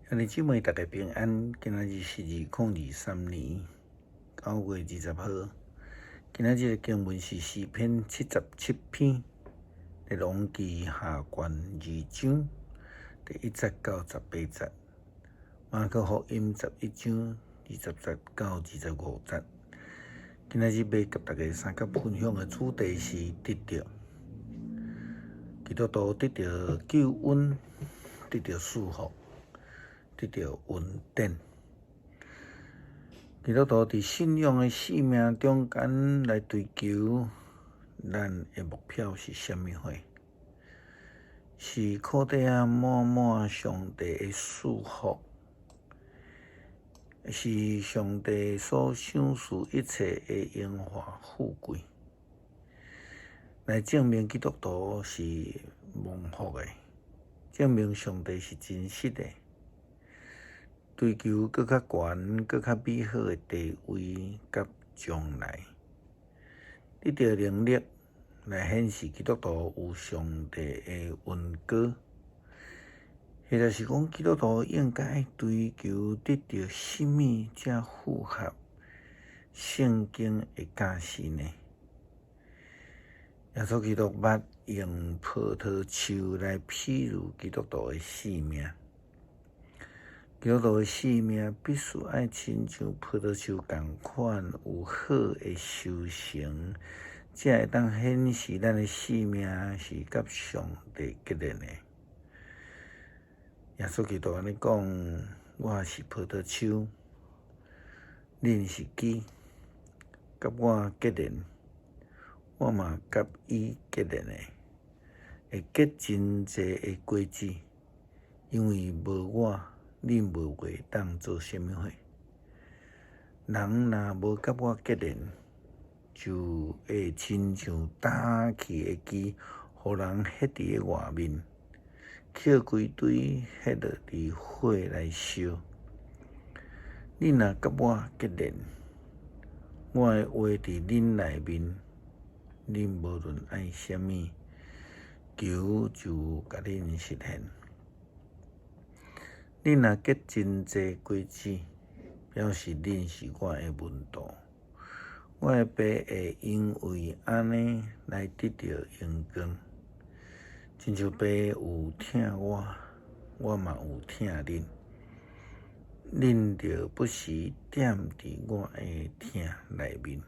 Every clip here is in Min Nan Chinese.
兄弟姊妹，大家平安。今仔日是2023年9月20號。今仔日的經文是詩篇77篇，列王紀下卷二章第1節到18節，馬可福音11章20節到25節。今仔日欲佮大家相佮分享的主題是得著基督徒得著救恩，得著賜福，得著恩典。基督徒佇信仰的生命中間來追求，咱的目標是啥物貨？是靠底仔滿滿上帝的賜福，是上帝所賞賜一切的榮華富貴，來證明基督徒是蒙福的，證明上帝是真實的。追求閣較懸、閣較美好的地位佮將來，得著能力來顯示基督徒有上帝的恩膏，或者是講基督徒應該追求得著啥物才符合聖經的教示呢？耶穌基督捌用葡萄樹來譬喻基督徒的生命。基督徒的生命必須愛親像葡萄樹仝款有好的收成，才會當顯示咱的生命是佮上帝結連的。耶穌基督按呢講：我是葡萄樹，恁是枝，佮我結連，我嘛佮伊結連的，會結真濟的果子，因為無我，恁無會當做啥物貨。人若無佮我結連，就會親像焦去的枝，予人彼佇咧外面，抾規堆彼落佇火來燒。恁若佮我結連，我的話佇恁內面，恁無論愛啥物，求就共恁實現。恁若結真濟果子，表示恁是我的門徒。我的爸會因為按呢來得著榮光。親像爸有疼我，我嘛有疼恁。恁著不時踮佇我的疼內面。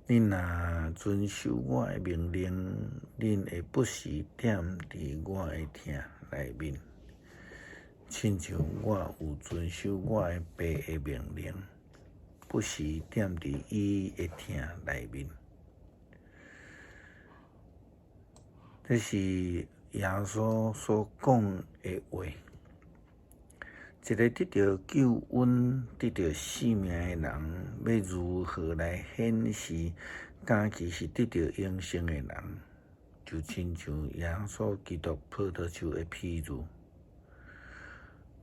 恁若遵守我的命令，恁會不時踮佇我的疼內面。親像我有遵守我的爸的命令，不時踮佇伊的疼內面。這是耶穌所講的話。一个得著救恩、得著生命的人，欲如何來顯示家己是得著永生的人？就親像耶穌基督葡萄樹的譬喻。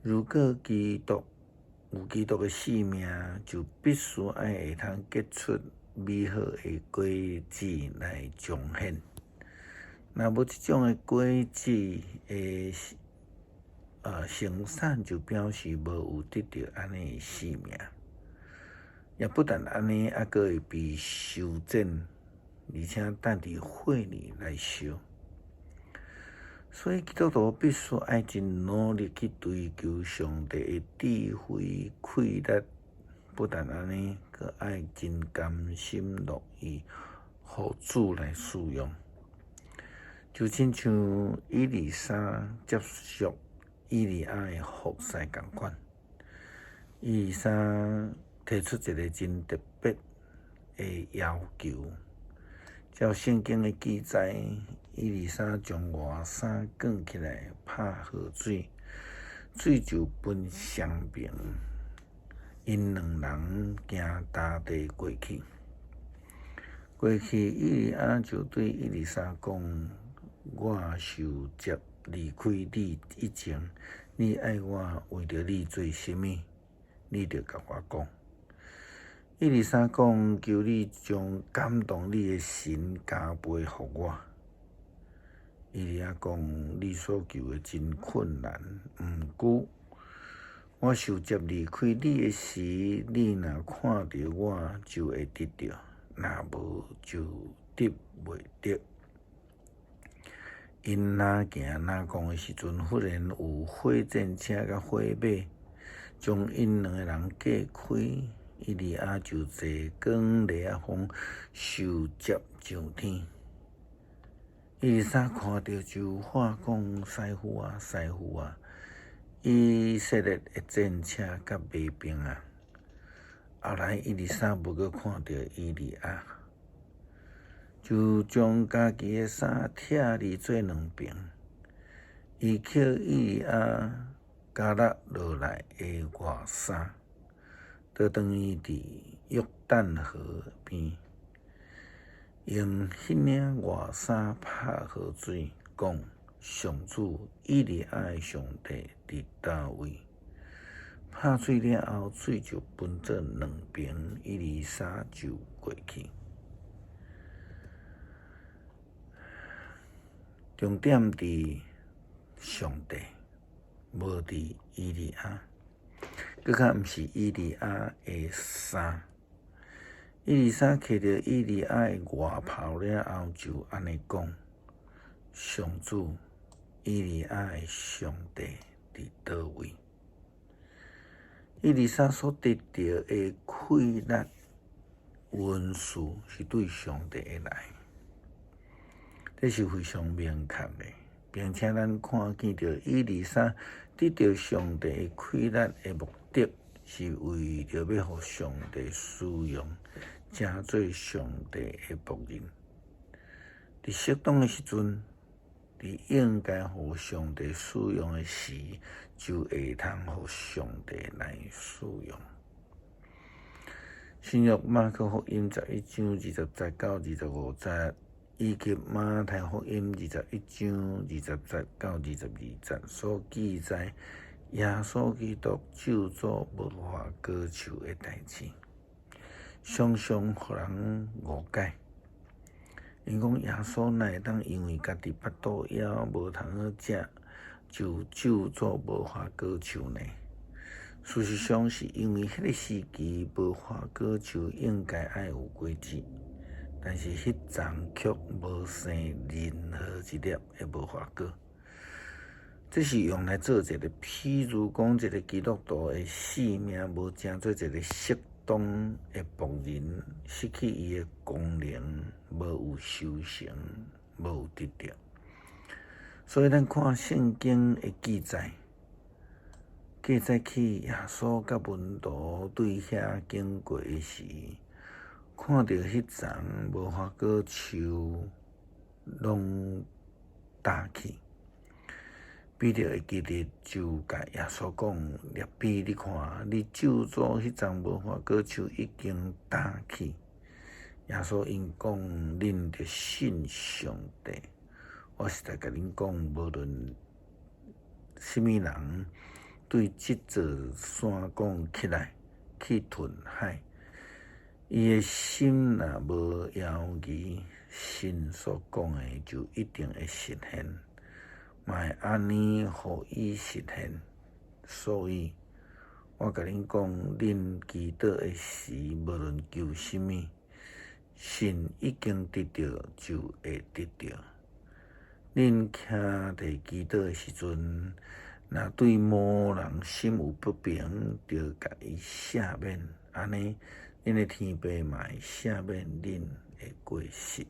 如果基督有基督的生命，就必須愛會通結出美好的果子來彰顯。若無這種的果子的生產，就表示無有得著按呢的生命。也不但按呢，猶閣會被修剪，而且擲佇火裡來燒。所以基督徒必須愛真努力去追求上帝的智慧、氣力，不但按呢，閣愛真甘心樂意，予主來使用。就親像以利沙接續以利亞的服侍仝款，以利沙提出一个真特別的要求。照聖經的記載，以利沙將外衫捲起來拍河水，水就分雙爿。𪜶兩人行乾地過去。過去，以利亞就對以利沙講：我受接離開你以前，你愛我為著你做啥物，你著共我講。以利沙講：求你將感動你的神加倍予我。以利亞講：你所求的真困難，毋過我受接離開你的時，你若看著我就會得著，若無就得袂著。𪜶若行若講的時陣，忽然有火箭車佮火馬，將𪜶兩个人隔開。以利亞就坐扛犁仔風受接上天。以利沙看著就喊講：師傅啊，師傅啊！以色列的戰車佮馬兵啊！後來以利沙無閣看著以利亞，就將家己的衫拆離做兩爿，伊抾以利亞加搦落來的外衫，倒轉去佇約旦河邊，用彼領外衫拍河水，講：上主以利亞的上帝佇佗位？拍水了後，水就分做兩爿，以利沙就過去。重點佇上帝，無佇以利亞，閣較毋是以利亞的衫。以利沙揢著以利亞的外袍了後，就按呢講：上主以利亞的上帝佇佗位？以利沙所得著的氣力、恩賜是對上帝而來，這是非常明確的，並且咱看見著以利沙得著上帝的氣力的目的，是為著欲予上帝使用，成做上帝的僕人。佇適當的時陣，佇應該予上帝使用的時，就會通予上帝來使用。新約馬可福音11章20節到25節，以及馬太福音21章20節到22節所記載耶穌基督咒詛無花果樹的代誌，常常予人誤解。𪜶講耶穌哪會當因為家己腹肚枵無通好食，就咒詛無花果樹呢？事實上是因為彼个時期無花果樹應該愛有果子，但是彼叢卻無生任何一粒的無花果。這是用來做一个譬如講，一个基督徒的生命無成做一个適當的僕人，失去伊的功能，無有修成，無有得著。所以咱看聖經的記載，記載起耶穌佮門徒對遐經過的時，看著彼叢無花果樹攏焦去。彼得會記得就共耶穌講：辣彼，你看，你咒詛彼叢無花果樹已經焦去。耶穌𪜶講：恁著信上帝。我實在共恁講，無論啥物人對這座山講起來，去吞海，伊的心若無猶疑，信所講的就一定會實現，嘛會按呢予伊實現。所以，我共恁講，恁祈禱的時，無論求啥物，信已經得著，就會得著。恁徛佇祈禱的時陣，若對某人心有不平，著共伊赦免，按呢，恁的天父嘛會赦免恁的過失。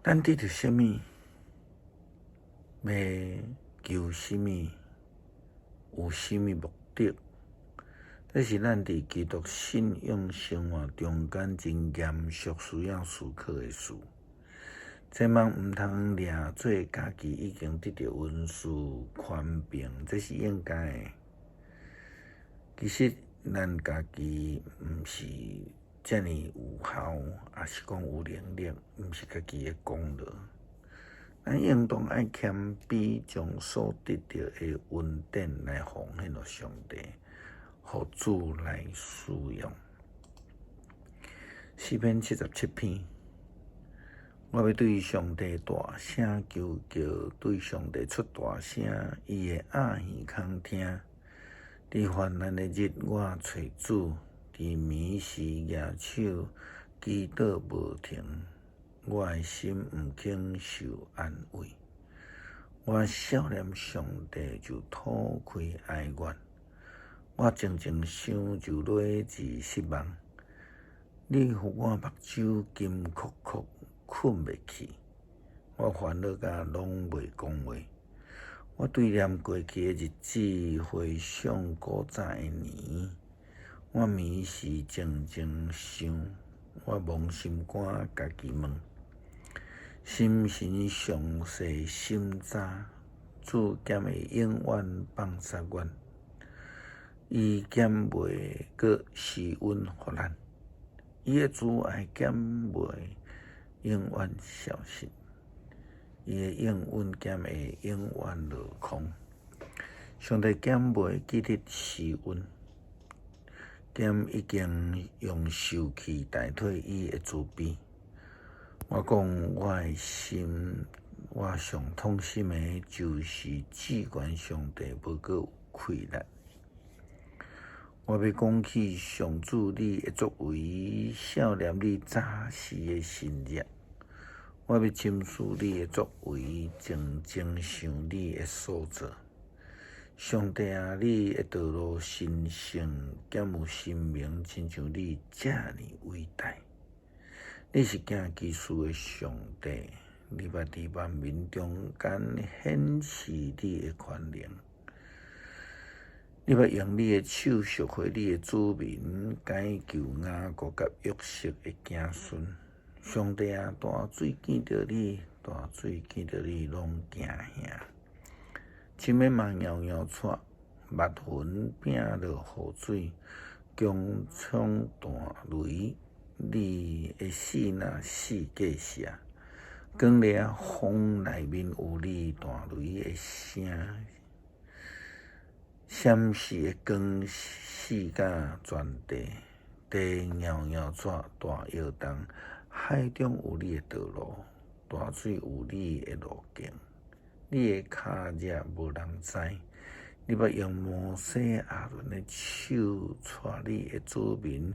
咱得著啥物，欲求啥物，有啥物目的？這是咱佇基督信仰生活中間真嚴肅需要思考的事。千萬毋通掠做家己已經得著恩賜權柄，這是應該的。其實咱家己毋是遮爾有效，抑是講有能力，毋是家己的功勞。咱應當愛謙卑，將所得著的恩典來奉獻予上帝，予主來使用。詩篇77篇。我欲對上帝大聲求叫，對上帝出大聲，伊會掩耳空聽。佇患難的日，我揣主；佇暝時舉手祈禱無停，我的心毋肯受安慰。我數念上帝就吐開哀怨，我靜靜想就落入失望。你予我目睭金爍爍，睏袂去，我煩惱甲攏袂講話。我對念過去的日子，回想古早的年，我暝時靜靜想，我摸心肝家己問，心神詳細審查，主敢會永遠放殺阮？伊敢袂閣施恩予咱？伊的慈愛敢袂永遠消失？伊的應允敢會永遠落空？上帝敢袂記得施恩？敢已經用受氣代替伊的慈悲？我講我的心，我上痛心的，就是至懸上帝無閣有氣力。我欲講起上主你的作為，數念你早時的神蹟。我欲深思你的作為，靜靜想你的所做。上帝啊，你的道路神聖，敢有神明親像你遮爾偉大？你是行奇事的上帝，你捌佇萬民中間顯示你的權能。你捌用你的手贖回你的子民，解救雅各佮約瑟的子孫。上帝啊，大水見著你，大水見著你攏驚嚇。深的嘛搖搖掣，密雲摒落雨水，強衝大雷，你的爍爁四界射，光掠風內面有你大雷的聲，閃爍的光四甲全地，地搖搖掣，大搖動，海中有你的道路，大水有你的路徑，你的跤跡無人知。你捌用摩西亞倫的手帶你的子民，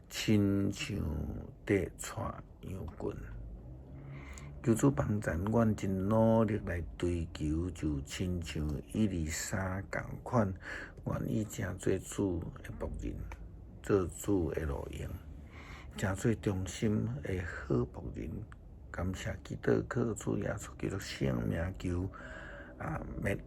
親像佇帶羊群。求主幫贊阮真努力來追求，就親像以利沙仝款，願意成做主的僕人，做主的路用，成做忠心的好僕人。感謝基督，靠主耶穌基督聖名求，阿們。